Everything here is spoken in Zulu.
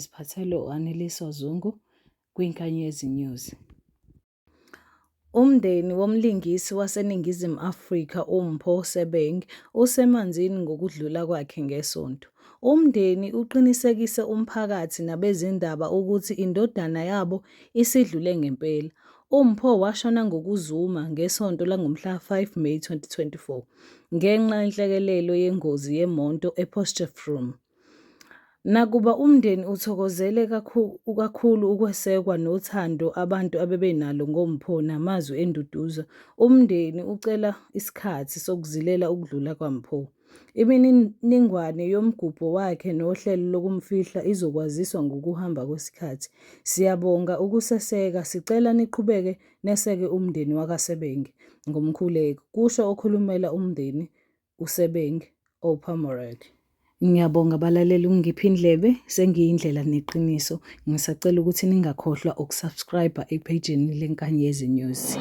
Niziphathele u-Aneliswa Zungu kwiNkanyezi News. Umndeni womlingisi waseNingizimu Afrika uMpho Sebeng usemanzini ngokudlula kwakhe ngeSonto. Umndeni uqinisekise umphakathi nabezindaba ukuthi indodana yabo isidlule ngempela. UMpho washona ngokuzuma ngeSonto langomhlaka 5 Meyi 2024, ngenxa yenhlekelele yengozi yemoto ePotchefstroom. Nakuba umndeni uthokozele kakhulu ukwesekwa nothando abantu abebenalo ngoMpho namazwi enduduzo, umndeni ucela isikhathi sokuzilela ukudlula kwaMpho. Imininingwane yomgubho wakhe nohlelo lokumfihla izokwaziswa ngokuhamba kwesikhathi. Siyabonga ukuseseka, sicela niqhubeke neseke umndeni wakaSebeng ngomkhuleko, kusho okhulumela umndeni uSebeng, Oupa Morake. Ngiyabonga balaleli ukungipha indlebe, sengiyindlela neqiniso. Ngisacela ukuthi ningakhohlwa ukusubscribe ephejini leNkanyezi News.